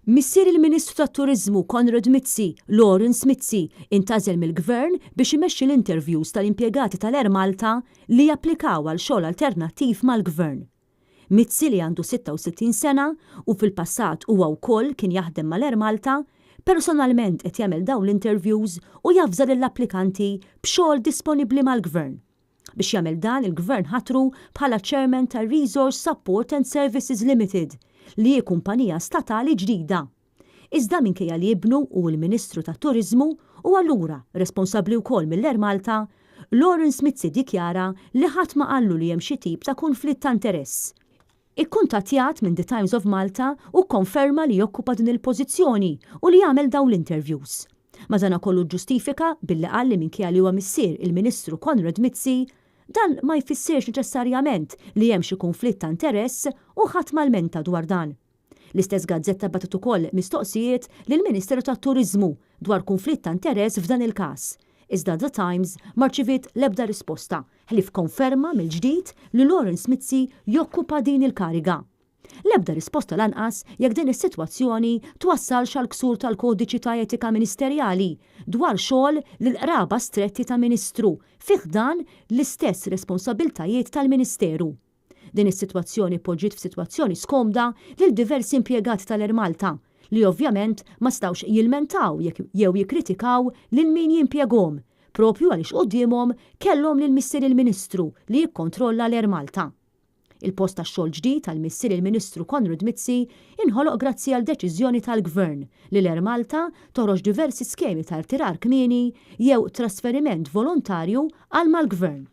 Missier il-Ministru tat-Turiżmu Konrad Mizzi, Lawrence Mizzi, intgħażel mill-Gvern biex imexxi l-interviews tal-impjegati tal-Air Malta li japplikaw għal xogħol alternattiv mal-Gvern. Mizzi li għandu 66 sena u fil-passat huwa wkoll kien jaħdem mal-Air Malta, personalment qed jagħmel dawn l-interviews u javża lill-applikanti b'xogħol disponibbli mal-Gvern. Biex jagħmel dan il-Gvern ħatru bħala Chairman ta' Resource Support and Services Limited, li hi kumpanija statali ġdida. Iżda minkejja li ibnu hu l-Ministru tat-Turiżmu u allura responsabbli wkoll mill-Air Malta, Lawrence Mizzi ddikjara li ħadd ma qallu li hemm xi tip ta' kunflitt ta' interess. Ikkuntattjat minn The Times of Malta hu kkonferma li jokkupa din il-pożizzjoni u li jagħmel dawn l-interviews. Madanakollu ġġustifika billi qal li minkejja li huwa missier il-Ministru Konrad Mizzi, dan ma jfissirx neċessarjament li hemm xi kunflitt ta' interess u ħadd ma lmenta dwar dan. L-istess gazzetta bagħtet ukoll mistoqsijiet lill-Ministeru tat-Turiżmu dwar kunflitt ta' interess f'dan il-każ, iżda The Times ma rċiviet l-ebda risposta, ħlief konferma mill-ġdid li Lawrence Mizzi jokkupa din il-kariga. L-ebda risposta lanqas jekk din is-sitwazzjoni twassalx għal ksur tal-Kodiċi ta' Etika Ministerjali dwar xogħol lil qraba stretti ta' Ministru fi ħdan l-istess responsabbiltajiet tal-Ministeru. Din is-sitwazzjoni poġġiet f'sitwazzjoni skomda lil diversi impjegati tal-Air Malta li ovvjament ma setgħux jilmentaw jew jikkritikaw lil min jimpjeghom proprju għaliex quddiemhom kellhom lil missier il-Ministru li jikkontrolla l-Air Malta. Il-post tax-xogħol ġdid għal missier il-Ministru Konrad Mizzi inħoloq grazzi għal deċiżjoni tal-Gvern li l-Air Malta toħroġ diversi skemi ta' rtirar kmieni jew trasferiment volontarju għal mal-Gvern.